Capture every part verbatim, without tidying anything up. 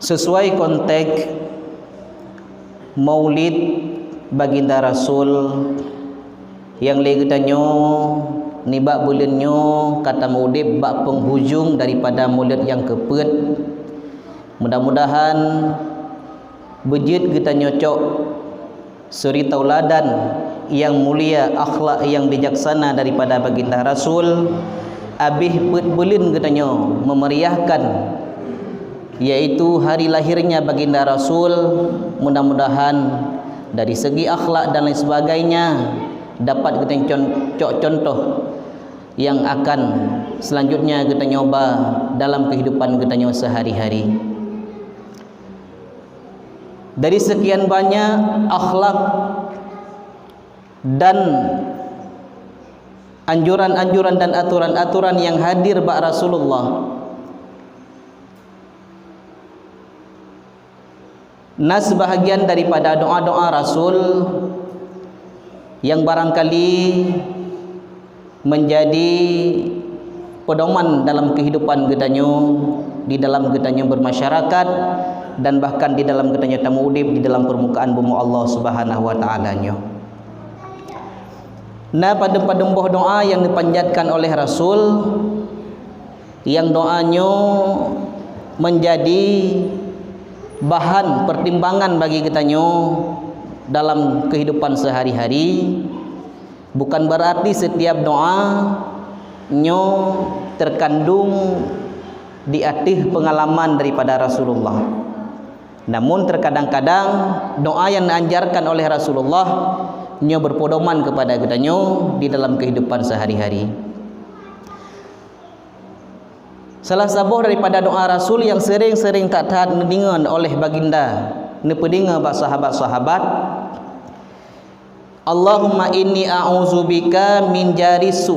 Sesuai konteks Maulid Baginda Rasul nyang lé geutanyoe nibak buleuen nyoe ka tameuudeb bak penghujung daripada Maulid nyang keupeuet. Mudah-mudahan beujeuet geutanyoe cok suri tauladan nyang mulia, akhlak nyang bijaksana daripada Baginda Rasul, abéh peuet buleuen geutanyoe meumeriahkan, yaitu hari lahirnya Baginda Rasul. Mudah-mudahan dari segi akhlak dan lain sebagainya dapat geutanyoe con-, cok contoh nyang akan selanjutnya geutanyoe ba dalam kehidupan geutanyoe sehari-hari. Dari sekian banyak akhlak dan anjuran-anjuran dan aturan-aturan nyang hadir bak Rasulullah, na sebahagian daripada doa-doa Rasul nyang barangkali menjadi pedoman dalam kehidupan geutanyoe, di dalam geutanyoe bermasyarakat, dan bahkan di dalam geutanyoe tameuudeb di dalam permukaan bumoe Allah Subhanahu wa Ta'ala nyoe. Na padum-padum boh doa nyang dipanjatkan oleh Rasul, nyang doa nyoe menjadi bahan pertimbangan bagi geutanyoe dalam kehidupan sehari-hari. Bukan berarti setiap doa nyoe terkandung di ateueh pengalaman daripada Rasulullah. Namun, terkadang-kadang doa nyang diajarkan oleh Rasulullah nyoe berpedoman kepada geutanyoe di dalam kehidupan sehari-hari. Salah saboh daripada doa Rasul nyang sering-sering that-that neudeungoe oleh Baginda, neupeudeungoe bak sahabat-sahabat, "Allahumma inni a'udzubika min jari su."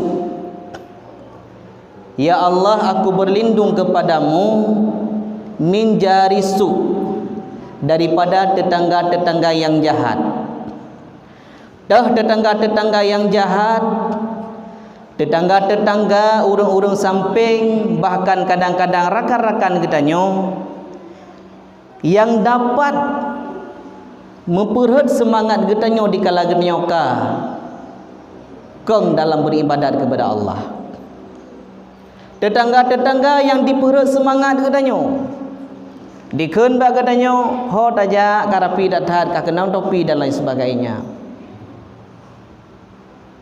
Ya Allah, aku berlindung kepadamu min jari su, daripada tetangga-tetangga yang jahat. Teuh tetangga-tetangga yang jahat, tetangga-tetangga, ureuëng-ureuëng sampéng, bahkan kadang-kadang rakan-rakan geutanyoe nyang dapat meupeurhot seumangat geutanyoe dikala geutanyoe ka kong dalam beribadat kepada Allah. Tetangga-tetangga nyang dipeurhot seumangat geutanyoe, dikheun bak geutanyoe, "Ho tajak, ka rapi that-that, ka keunong topi," dan lain sebagainya.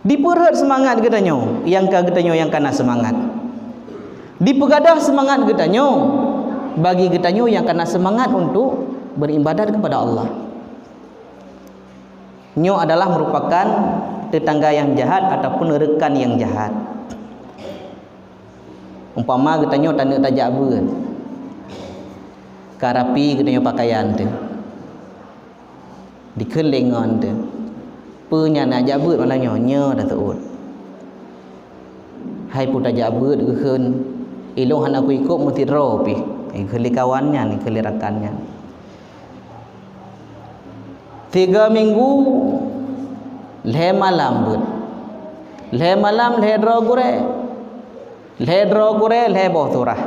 Dipeurhot seumangat geutanyoe, nyang ka geutanyoe nyang kana seumangat. Dipeugadôh seumangat geutanyoe bagi geutanyoe nyang kana seumangat untuk beribadat kepada Allah. Nyoe adalah merupakan tetangga nyang jahat ataupun rekan nyang jahat. Umpama geutanyoe taneuk tajak beuet, ka rapi geutanyoe pakaian teuh, dikheun lé ngon teuh, "Peue nyan neujak beuet malam nyoe?" "Nyoe," taseuôt. "Hai peue tajak beuet?" geukheun. "Ilôn hana kuikot meusidroe pih," geukheun lé kawan nyan, geukheun lé rakan nyan. Tiga minggu, lhée malam beuet. Lhée malam, lhée droe gurée. Lhée droe gurée, lhée boh surah.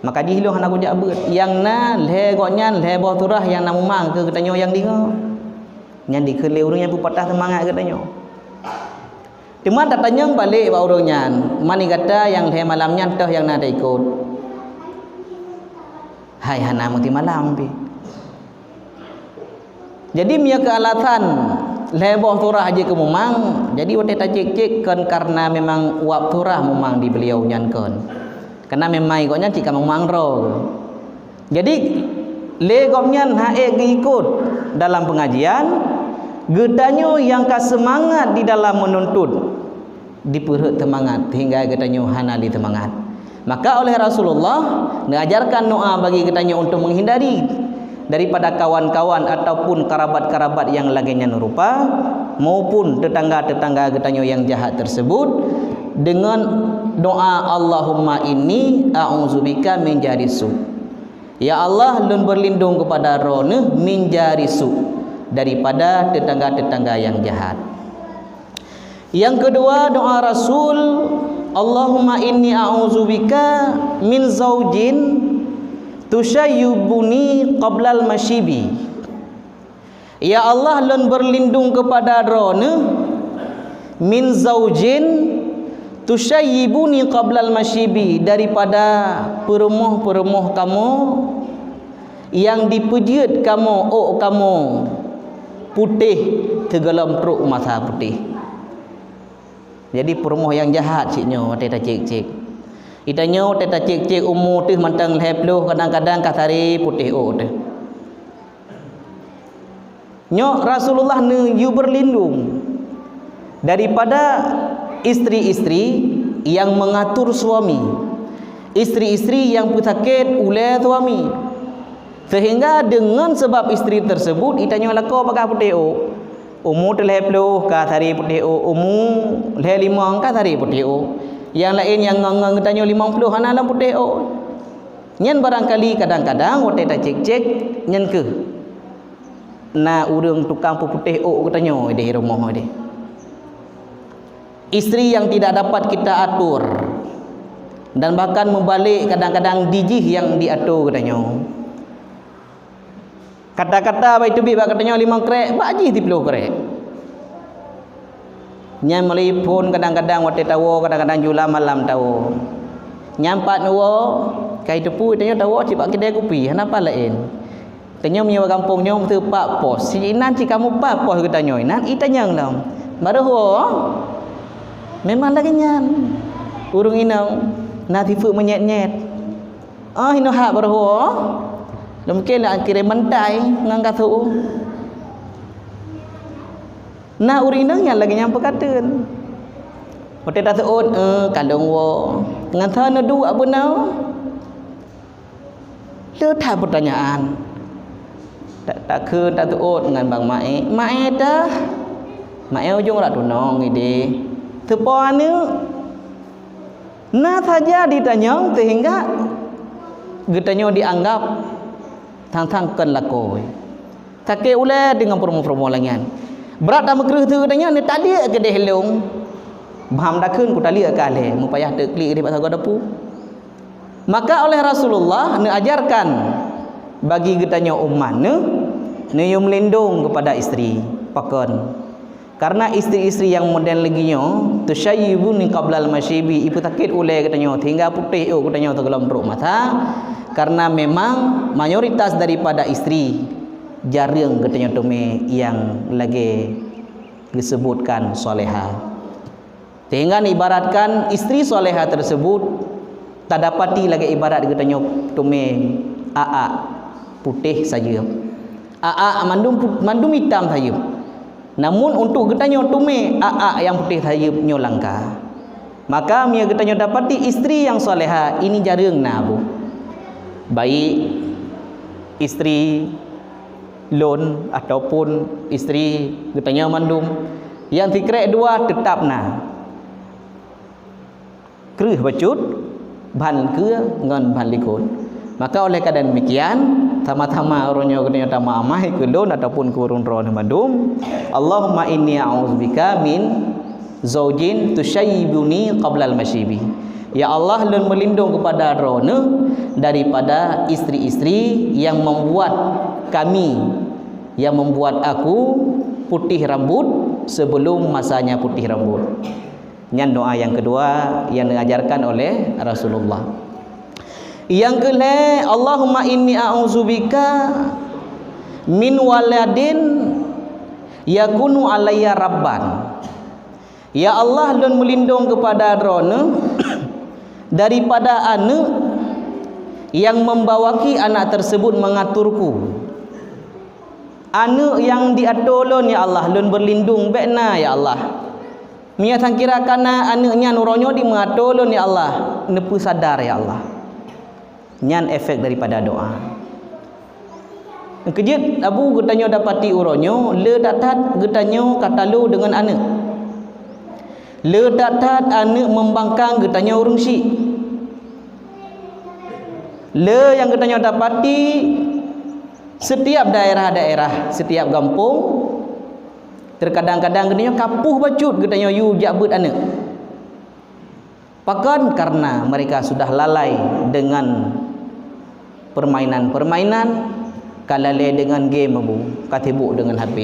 Maka jih lôn hana kujak beuet. Nyang na lhée gobnyan, lhée boh surah nyang na mumang keu geutanyoe nyang deungoe. Nyan dikheun lé ureuëng nyang peupatah seumangat geutanyoe. Teuma tatanyong balek bak ureuëng nyan, "Mani gata nyang lhée malam nyan teuh nyang na taikot?" "Hai, hana meuti malam pih." Jadi, meunyoe keu alasan lhée boh surah jih keu mumang, jadi watée tacék-cék kon karena memang uab surah mumang di beliau nyan kon. Karena memang gobnyan cit ka mumang droe. Jadi, lé gobnyan han ék geuikot dalam pengajian, geutanyoe nyang ka seumangat di dalam meununtut, dipeurhot seumangat sehingga geutanyoe hana lé seumangat. Maka oleh Rasulullah neuajarkan doa bagi geutanyoe untuk menghindari daripada kawan-kawan ataupun karabat-karabat nyang lagée nyan rupa, maupun tetangga-tetangga geutanyoe nyang jahat tersebut, dengan doa, "Allahumma inni a'udzubika min jari su." Ya Allah, lôn berlindung kepada Droeneuh min jari su, daripada tetangga-tetangga nyang jahat. Nyang keudua, doa Rasul, "Allahumma inni a'udzubika min zaujin Tusyayyibuni qablal masyibi. Ya Allah, lôn berlindung kepada Droeneuh min zaujin tusyayyibuni qablal masyibi, daripada peurumoh-peurumoh kamoe nyang dipeujeuet kamoe, ôk kamoe putéh teugohlom trok masa putéh. Jadi peurumoh nyang jahat cit nyoe watée tacék-cék. Geutanyoe watée tacék-cék umu teuh mantong lhée ploh, kadang-kadang ka saré putéh ôk teuh. Nyoe Rasulullah neuyue berlindung daripada istri-istri yang mengatur suami, istri-istri yang peusakét ulée suami. Sehingga deungon sabab istri tersebut, geutanyoe lakoe bagaih putéh ôk. Umu teuh lhée ploh ka saré putéh ôk, umu lhée limong ka saré putéh ôk. Nyang laén nyang ngon-ngon geutanyoe limong ploh hana lom putéh ôk. Nyan barangkali kadang-kadang watée tacék-cék nyan kheueh na ureuëng tukang peuputéh ôk geutanyoe di rumoh deh. Istri yang tidak dapat kita atur dan bahkan meubalek kadang-kadang di jih nyang diatur geutanyoe. Kata-kata bak teubiet bak geutanyoe limong krek, bak jih siploh krek. Nyan meuli phon kadang-kadang watée tawoe, kadang-kadang jula malam tawoe. Nyan pat neuwoe, ka jiteupeue tanyoe tawoe cit bak keudée kupi, hana pat laén. Tanyoe meunyoe bak gampông nyoe meuteumpat pos. Si inan cit kamoe pat pos geutanyoe, inan itanyong lom. Barô woe, memang lagée nyan. Ureuëng inong na sifeuet meunyét-nyét. Oh, hinoe hak barô woe. Lom keu lôn kirém bantai ngon kasô. Na ureuëng inong nyang lagée nyan peukateun. Watée taseuôt, eh, ka lôn woe. Ngon sa neuduek bunoe. Le that peutanyaan. Tak takheun taseuôt ngon bang Maé. Maé dah. Maé ujong rak tunong ideh. Teupo aneuëk. Na saja ditanyong sehingga geutanyoe dianggap sang-sang kon lakoe. Sakét ulée deungon peurumoh-peurumoh lagée nyan. Brat tameukreueh teuk geutanyoe neutaliek keudeh lông. Bham dakheun kutaliek ka lhée, meupayah teuk klik keudeh bak sagoe dapu. Maka oleh Rasulullah neuajarkan bagi geutanyoe umat neuh, neuyue meulindong keupada istri. Pakon? Karena istri-istri nyang model lagée nyoe, tusyayyibuni qablal masyibi, ipeusakét ulée geutanyoe sehingga putéh ôk geutanyoe sigohlom trok masa, karena memang mayoritas daripada istri jareueng geutanyoe teumé nyang lagée geusebutkan soleha. Sehingga neuibaratkan istri soleha tersebut tadapati lagée ibarat geutanyoe teumé aak putéh sayeuep. Aak mandum put-, mandum itam sayeuep. Namun untuk geutanyoe teumé aak nyang putéh sayeuep nyoe langka. Maka meunyoe geutanyoe dapati istri nyang soleha, ini jareueng na bu. Baik istri lôn ataupun istri geutanyoe mandum, nyang sikrek dua teutap na. Kreueh bacut, ban keue ngon ban likot. Maka oleh keuadaan demikian, sama-sama uroe nyoe geutanyoe tameuamai keu lôn ataupun keu ureuëng droeneuh mandum, Allahumma inni a'udzubika min zaujin tusyayyibuni qablal masyibi. Ya Allah, lôn meulindong keupada Droeneuh daripada istri-istri yang membuat kami, yang membuat aku putih rambut sebelum masanya putih rambut. Nyan doa nyang keudua nyang diajarkan oleh Rasulullah. Nyang keulhée, Allahumma inni a'udzubika min waladin yakunu alayya rabban. Ya Allah, lôn meulindong keupada Droeneuh daripada aneuëk nyang membawaki anak tersebut mengaturku. Aneuëk nyang diatur lôn, ya Allah, lôn berlindung bék na, ya Allah. Meunyoe sangkira kana aneuëk nyan uroe nyoe dimeuatur lôn, ya Allah, neupeusadar, ya Allah. Nyan efek daripada doa. Keujeuet abu geutanyoe dapati uroe nyoe, le that-that geutanyoe ka talo deungon aneuëk. Le that-that aneuëk membangkang geutanyoe ureuëng syik. Le nyang geutanyoe dapati, setiap daerah-daerah, setiap gampông, terkadang-kadang geutanyoe ka puih bacut geutanyoe yue jak beuet aneuëk. Pakon? Karena mereka sudah lalai dengan permainan-permainan, ka lalée deungon game, Abu, ka sibuk deungon H P.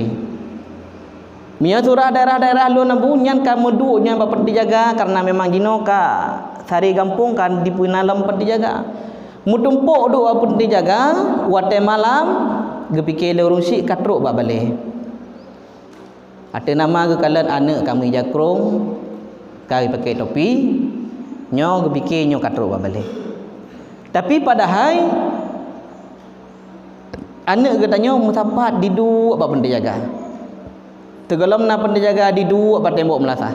Meunyoe surah daerah-daerah lôn, Abu, nyan ka meuduek nyan bak peuntri jaga, karena memang jinoe ka sari gampông ka dipeuna lom peuntri jaga. Meutumpok duek bak peuntri jaga, watée malam, geupike lé ureuëng syiek ka trok bak balée. Ateueh nama geukalon aneuëk ka meuija krong, ka geupakée topi, nyoe geupike nyoe ka trok bak balée. Tapi padahai aneuëk geutanyoe meusapat diduek bak peuntri jaga. Teugohlom na peuntri jaga diduek bak tembok meulasah.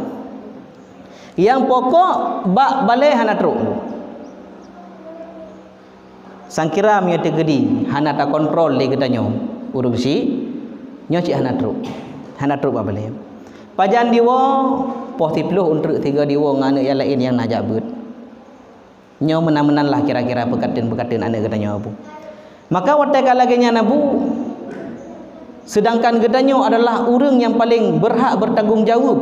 Nyang pokok bak balée hana trok. Sangkira meunyoe teukeudi hana takontrol lé geutanyoe ureuëng syiek, nyoe cit hana trok, hana trok bak balée. Pajan diwoe, poh siplôh untreuk sigoe diwoe ngon aneuëk nyang laén nyang na jak beuet. Nyoe meunan-meunan lah kira-kira peukateun-peukateun aneuëk geutanyoe, Abu. Maka watée ka lagée nyan, Abu, seudangkan geutanyoe adalah ureuëng nyang paleng beurhak beurtanggong jaweueb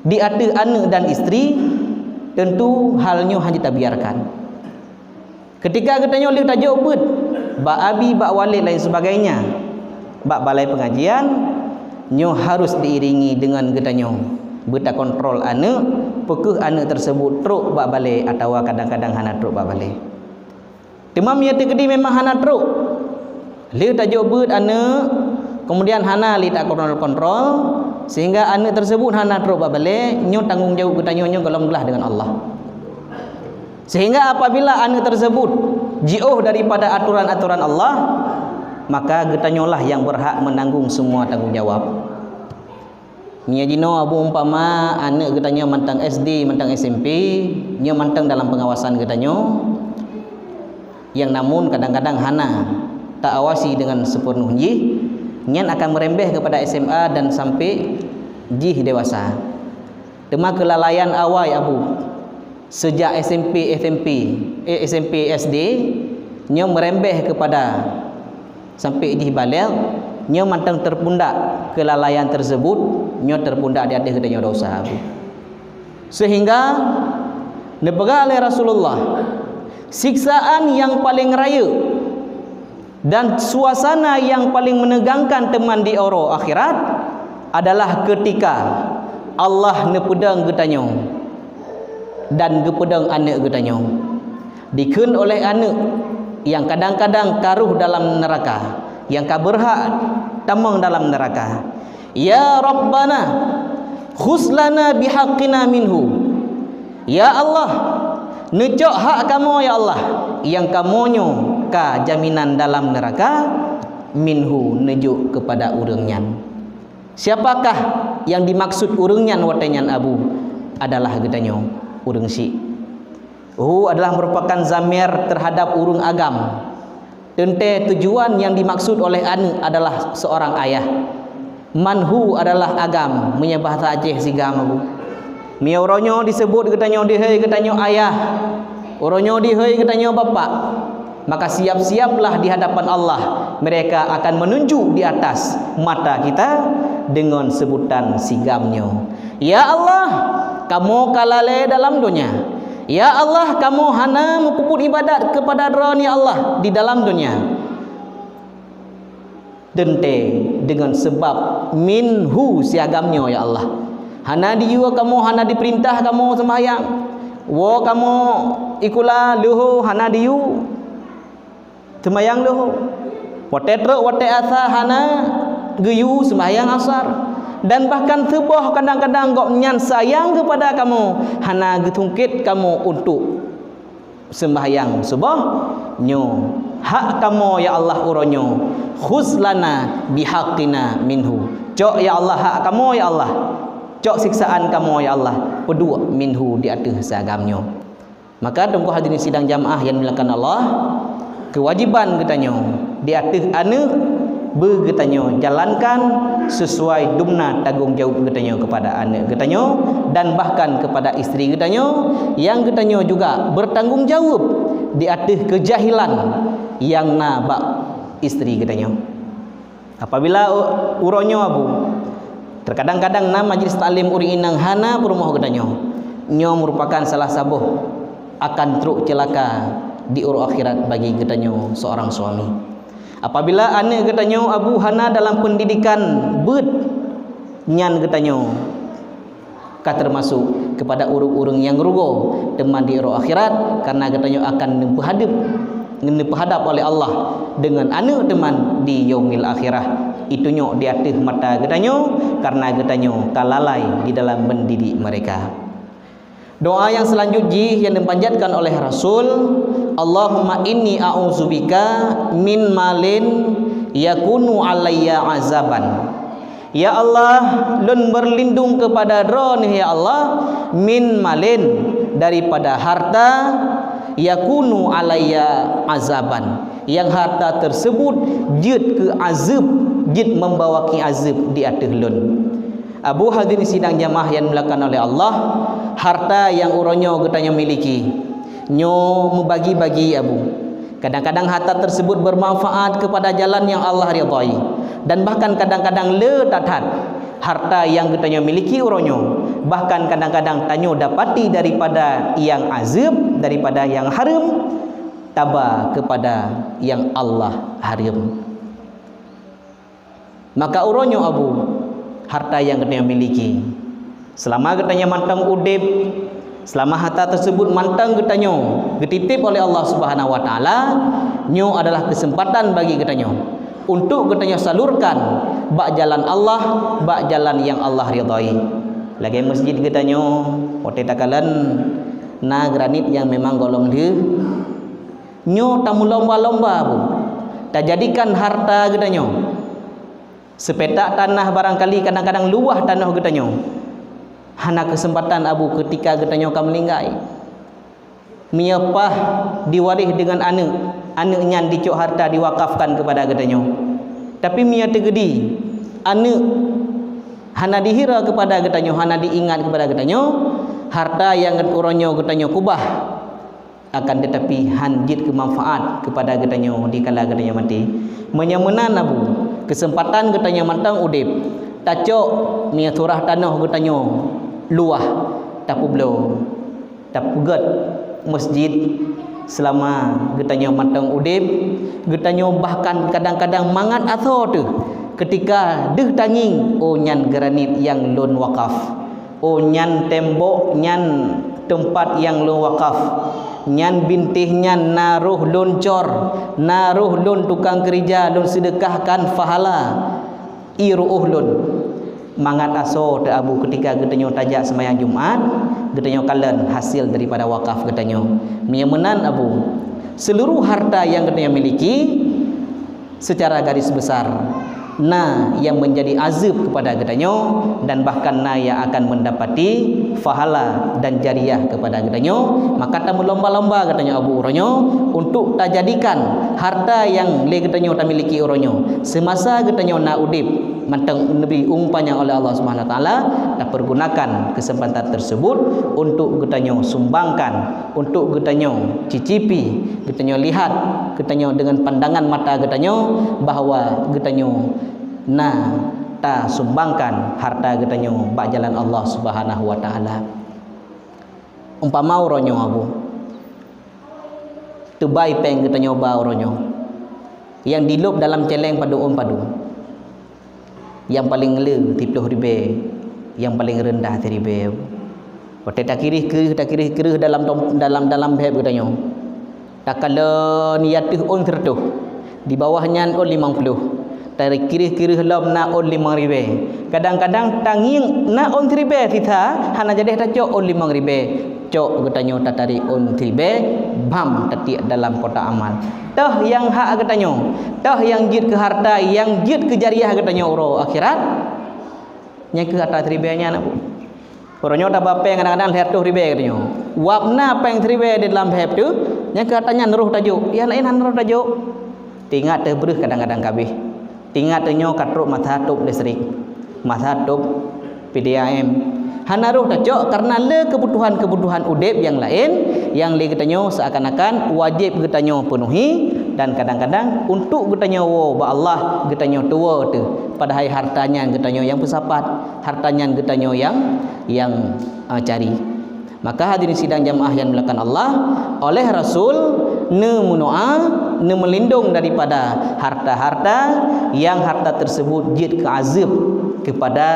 di ateueh aneuëk dan istri, teuntu hal nyoe hana tabiarkan. Keutika geutanyoe lheueh tajok beuet bak abi, bak waled lain sebagainya, bak balai peungajian, nyoe harus diiringi deungon geutanyoe beutakontrol aneuëk, peu kheueh aneuëk teuseubut trok bak balée atawa kadang-kadang hana trok bak balée. Teuma meunyoe teukeudi memang hana trok, lheueh tajok beuet aneuëk, keumudian hana lé takontrol-kontrol, sehingga aneuëk teuseubut hana trok bak balée, nyoe tanggong jaweueb geutanyoe nyoe gohlom glah deungon Allah. Sehingga apabila aneuëk teuseubut jiôh daripada atoran-atoran Allah, maka geutanyoe lah nyang beurhak meunanggong seumua tanggong jawab. Nyoe jinoe, Abu, umpama aneuëk geutanyoe mantong S D, mantong S M P, nyoe mantong dalam peungawasan geutanyoe, nyang namun kadang-kadang hana taawasi deungon seupeunuh jih, nyan akan meurembeh keupada S M A dan sampai jih dewasa. Teuma keulalaian awai, Abu, seujak S M P, S M P, eh, S M P, S D, nyoe meurembeh keupada sampai jih balek, nyoe mantong teupeundak keulalaian teuseubut, nyoe teupeundak di ateueh geutanyoe desya, Abu. Sehingga neupeugah lé Rasulullah, siksaan nyang paleng rayeuk dan suasana nyang paleng meunegangkan teuma di uroe akhirat adalah keutika Allah neupeudong geutanyoe dan geupeudong aneuëk geutanyoe. Dikheun oleh aneuëk nyang kadang-kadang ka rôh dalam neuraka, nyang ka beurhak tamong dalam neuraka, "Ya Rabbana, khuz lana bihaqqina minhu." Ya Allah, neucok hak kamoe, ya Allah, nyang kamoe nyoe ka jaminan dalam neuraka, minhu, neujok keupada ureuëng nyan. Siapakah nyang dimaksud ureuëng nyan watée nyan, Abu? Adalah geutanyoe, ureuëng syiek. Hu adalah merupakan zamir terhadap ureuëng agam. Teuntée tujuan nyang dimaksud oleh aneuëk adalah seorang ayah. Man hu adalah agam, meunyoe bahasa Aceh sigam, Abu. Meunyoe uroe nyoe diseubut geutanyoe dihôi geutanyoe ayah, uroe nyoe dihôi geutanyoe bapak, maka siap-siaplah di hadapan Allah, mereka akan menunjuk di atas mata kita deungon seubutan sigam nyoe, "Ya Allah, kamoe ka lalée dalam donya. Ya Allah, kamoe hana meupeubuet iébadat keupada Droeneuh, ya Allah, di dalam donya." Teuntée deungon seubab minhu, siagam nyoe, ya Allah. Hana diyue kamoe, hana dipeurintah kamoe seumahyang. Woe kamoe ikula leuho, hana diyue seumahyang leuho. Watée trok watée asa hana geuyue seumahyang asar. Dan bahkan seuboh kadang-kadang gobnyan sayang keupada kamoe, hana geusungkét kamoe untuk seumbahyang suboh nyoe. Hak kamoe, ya Allah, uroe nyoe, khuz lana bihaqqina minhu. Cok, ya Allah, hak kamoe, ya Allah. Cok siksaan kamoe, ya Allah, peuduek minhu di ateueh siagam nyoe. Maka, teungku hadirin sidang jamaah nyang dimuliakan Allah, keuwajéban geutanyoe di ateueh aneuëk beu geutanyoe jalankan sesuai dumna tanggong jaweueb geutanyoe keupada aneuëk geutanyoe dan bahkan keupada istri geutanyoe nyang geutanyoe juga beutanggong jaweueb di ateueh keujahilan nyang na bak istri geutanyoe. Apabila u-, uroe nyoe, Abu, teukadang-kadang na majlis taklim ureuëng inong hana peurumoh geutanyoe, nyoe meurupakan salah saboh akan trok ceulaka di uroe akhirat bagi geutanyoe seorang suami. Apabila aneuk geutanyoe Abu hana dalam pendidikan beuet, nyan geutanyoe ka termasuk kepada ureuëng-ureuëng nyang rugoe teuma di uroe akhirat, karena geutanyoe akan neupeuhadab, neupeuhadab oleh Allah dengan aneuk teuma di yaumil akhirah. Itu nyoe di ateueh mata geutanyoe, karena geutanyoe ka lalai di dalam mendidik mereka. Doa yang selanjut jih yang dipanjatkan oleh Rasul, "Allahumma inni a'udzubika min malin yakunu alayya azaban." Ya Allah, lôn berlindung kepada Droeneuh, ya Allah, min malin, daripada harta, yakunu alayya azaban, yang harta tersebut jeuet keu azeueb, jeuet membawaki azeueb di ateueh lôn. Abu hadirin sidang jamaah yang dimuliakan oleh Allah, harta yang uroe nyoe geutanyoe miliki, nyoe meubagi-bagi, Abu. Kadang-kadang harta tersebut bermanfaat kepada jalan yang Allah ridhai, dan bahkan kadang-kadang le that-that harta yang geutanyoe miliki uroe nyoe, bahkan kadang-kadang tanyoe dapati daripada yang azeueb, daripada yang hareuem, taba kepada yang Allah hareuem. Maka uroe nyoe, Abu, harta nyang geutanyoe miliki, seulama geutanyoe mantong udeb, seulama harta teusebut mantong geutanyoe geutiteb oleh Allah Subhanahu wa Taala, nyoe adalah keuseumpatan bagi geutanyoe untuk geutanyoe salurkan bak jalan Allah, bak jalan nyang Allah ridhai. Lagée masjid geutanyoe, watée takalon na granit nyang memang gohlom lheueh, nyoe tameulomba-lomba, Bu, tajadikan harta geutanyoe. Seupetak tanah barangkali kadang-kadang luwah tanoh geutanyoe. Hana keuseumpatan, Abu, keutika geutanyoe ka meuninggai. Meunyoe paih diwaréh deungon aneuëk, aneuëk nyan jicok harta diwakafkan keupada geutanyoe. Tapi meunyoe teugeudi aneuëk hana dihira keupada geutanyoe, hana diingat keupada geutanyoe, harta nyang uroe nyoe geutanyoe keubah akan teutapi hán jeuet keu manfaat keupada geutanyoe dikala geutanyoe maté. Meunyoe meunan, Abu, keuseumpatan geutanyoe mantong udeb, tacok meunyoe surah tanoh geutanyoe luwah, tapeubloe, tapeugét masjid seulama geutanyoe mantong udeb, geutanyoe bahkan kadang-kadang mangat asoe teuh keutika deuh tangieng, "Oh, nyan granit nyang lôn wakaf." Oh, nyan tembok nyan teumpat nyang lôn wakaf, nyan bintéh nyan na roh lôn cor, na roh lôn tukang keurija lôn seudeukahkan pahala ie ruôh lôn. Mangat asoe teuh, Abu, keutika geutanyoe tajak seumayang Jumat, geutanyoe kalon hasil daripada wakaf geutanyoe. Meunyoe meunan, Abu, seuluruh harta nyang geutanyoe miliki, seucara garis besar, na nyang meunjadi azeueb keupada geutanyoe dan bahkan na nyang akan meundapati pahala dan jariah keupada geutanyoe, maka tameulomba-lomba geutanyoe, Abu, uroe nyoe untuk tajadikan harta nyang lé geutanyoe tamiliki uroe nyoe, seumasa geutanyoe na udeb, mantong neubri umu panyang oleh Allah Subhanahu Wa Taala, tapeurgunakan keuseumpatan teusebut untuk geutanyoe sumbangkan, untuk geutanyoe cicipi, geutanyoe lihat, geutanyoe deungon pandangan mata geutanyoe bahwa geutanyoe na tasumbangkan harta geutanyoe bak jalan Allah Subhanahu Wa Taala. Umpama uroe nyoe, Abu, teubai péng geutanyoe ba uroe nyoe, nyang dilôb dalam céléng padum ôn padum. Nyang paleng le siploh ribée, nyang paleng reundah siribée. Watée takirih-kirih, takirih-kirih dalam dom-, dalam, dalam bheb geutanyoe, takalon di ateueh ôn sireutôh, di bawah nyan ôn limong ploh, takirih-kirih lom na ôn limong ribée. Kadang-kadang tangieng na ôn siribée sisa, hana jadeh tacok ôn limong ribée. Cok geutanyoe tatarek ôn siribée, bam tatiek dalam kotak amal. Toh nyang hak geutanyoe, toh nyang jeuet keu harta, nyang jeuet keu jariah geutanyoe uroe akhirat, nyang keu harta siribée nyan, Abu. Uroe nyoe taba péng kadang-kadang lhée reutôh ribée geutanyoe. Wab na péng siribée di dalam bheb teuh, nyang keu harta nyan roh tajok, nyang laén hana roh tajok. Teuingat teuh breueh kadang-kadang ka abéh. Teuingat teuh nyoe ka trok masa tôb listrik, masa tôb P D A M. Hana roh tacok kareuna le keubutuhan-keubutuhan udeb nyang laén nyang lé geutanyoe seuakan-akan wajéb geutanyoe peunuhi, dan kadang-kadang untuk geutanyoe woe bak Allah geutanyoe tuwoe teuh, padahai harta nyan geutanyoe nyang peusapat, harta nyan geutanyoe nyang, nyang, eh, cari. Maka hadirin sidang jamaah nyang dimuliakan Allah, oleh Rasul Neumeudoá, neumeulindong daripada harta-harta nyang harta tersebut jeuet keu azeueb keupada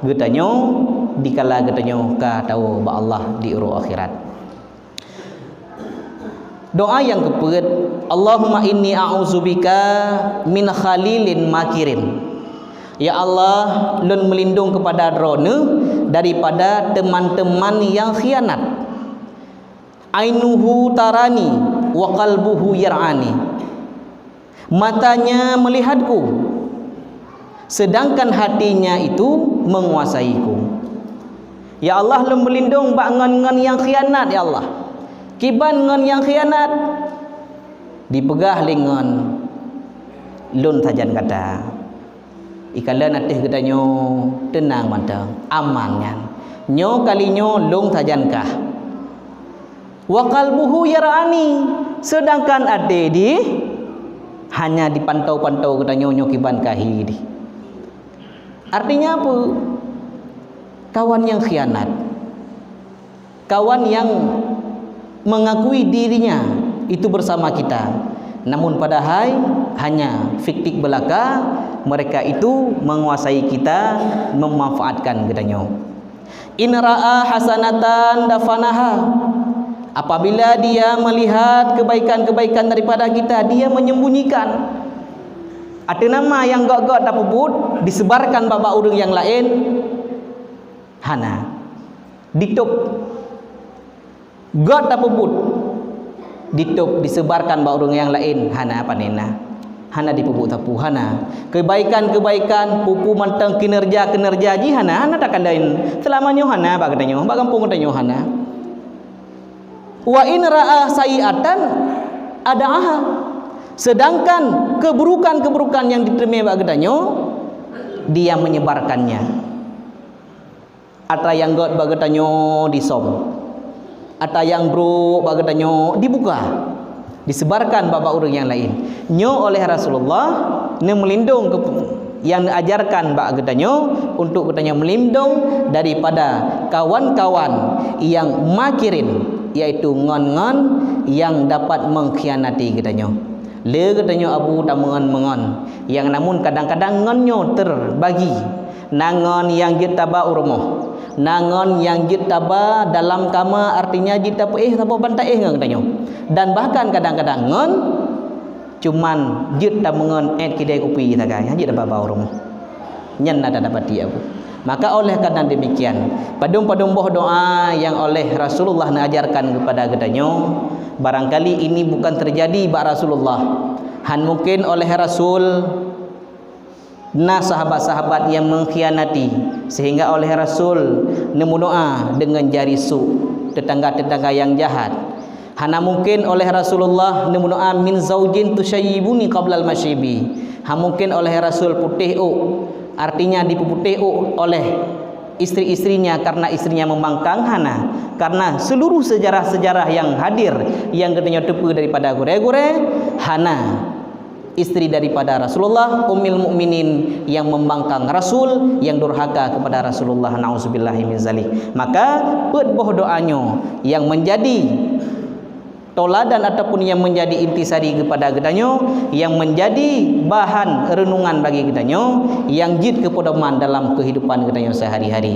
geutanyoe dikala geutanyoe ka tawoe bak Allah di uroe akhirat. Doa nyang keupeuet, "Allahumma inni a'udzubika min khalilin makirin." Ya Allah, lôn meulindong keupada Droeneuh daripada teuman-teuman nyang khianat. "Ainuhu tarani wa qalbuhu yar'ani." Matanya melihatku, sedangkan hatinya itu menguasaiku. Ya Allah, lôn meulindong bak ngon-ngon nyang khianat, ya Allah. Kiban ngon nyang khianat? Dipeugah lé ngon, "Lôn sajan gata." Ikalon ateueh geutanyoe teunang mantong, aman nyan. Nyoe kali nyoe lôn sajan kah. "Wa qalbuhu yar'ani," sedangkan até jih hanya dipantau-pantau geutanyoe nyoe kiban ka hi dih. Artinya apa? Kawan nyang khianat. Kawan nyang mengakui dirinya itu bersama kita, namun padahai hanya fiktif belaka, mereka itu menguasai kita, memanfaatkan geutanyoe. "In ra'a hasanatan dafanaha." Apabila dia melihat kebaikan-kebaikan daripada kita, dia menyembunyikan. Ateueh nama nyang gét-gét tapeubuet, disebarkan bak-bak ureuëng nyang laén, hana. Ditôb. Gét tapeubuet, ditôb, disebarkan bak ureuëng nyang laén, hana pane na. Hana dipeubuet sapeue, hana. Kebaikan-kebaikan, peue-peue mantong kinerja-kinerja jih hana, hana takalon. Seulama nyoe hana bak geutanyoe, bak gampông geutanyoe hana. "Wa in ra'a sayyi'atan ada'aha." Sedangkan keburukan-keburukan nyang diteurima bak geutanyoe, dia menyebarkannya. Atra nyang gét bak geutanyoe disöm. Atra nyang brôk bak geutanyoe dibuka, disebarkan bak-bak ureuëng nyang laén. Nyoe óh lheueh Rasulullah neumeulindong keu-, nyang neuajarkan bak geutanyoe, untuk geutanyoe meulindong daripada kawan-kawan nyang makirin, yaitu ngon-ngon nyang dapat mengkhianati geutanyoe. Le geutanyoe abu tameungon-meungon, nyang namun kadang-kadang ngon nyoe terbagi. Na ngon nyang jeuet taba u rumoh, na ngon nyang jeuet taba dalam kama, artinya jeuet tapeuéh saboh ban taéh ngon geutanyoe. Dan bahkan kadang-kadang ngon cuman jeuet tameungon ék kidai kupi sagai, hana jeuet taba-ba u rumoh. Nyan na tadapati, abu. Maka oleh karena demikian, padum-padum boh doa nyang oleh Rasulullah neuajarkan kepada geutanyoe, barangkali ini bukan terjadi bak Rasulullah. Han mungkin oleh Rasul na sahabat-sahabat nyang mengkhianati, sehingga oleh Rasul neumeudoa deungon jari su, tetangga-tetangga nyang jahat. Hana mungkin oleh Rasulullah neumeudoa, "Min zaujin tusyayyibuni qablal masyibi." Ha mungkin oleh Rasul putéh ôk, artinya dipeuputéh ôk oleh istri-istrinya karena istrinya membangkang, hana. Karena seluruh sejarah-sejarah nyang hadir, nyang geutanyoe teupeue daripada gurée-gurée, hana istri daripada Rasulullah, Ummil Mukminin, nyang membangkang Rasul, nyang durhaka kepada Rasulullah, na'udzubillahi min zalik. Maka, peuet boh doa nyoe nyang menjadi tauladan ataupun nyang menjadi intisari kepada geutanyoe, nyang menjadi bahan renungan bagi geutanyoe, nyang jeuet keu peudoman dalam kehidupan geutanyoe sehari-hari.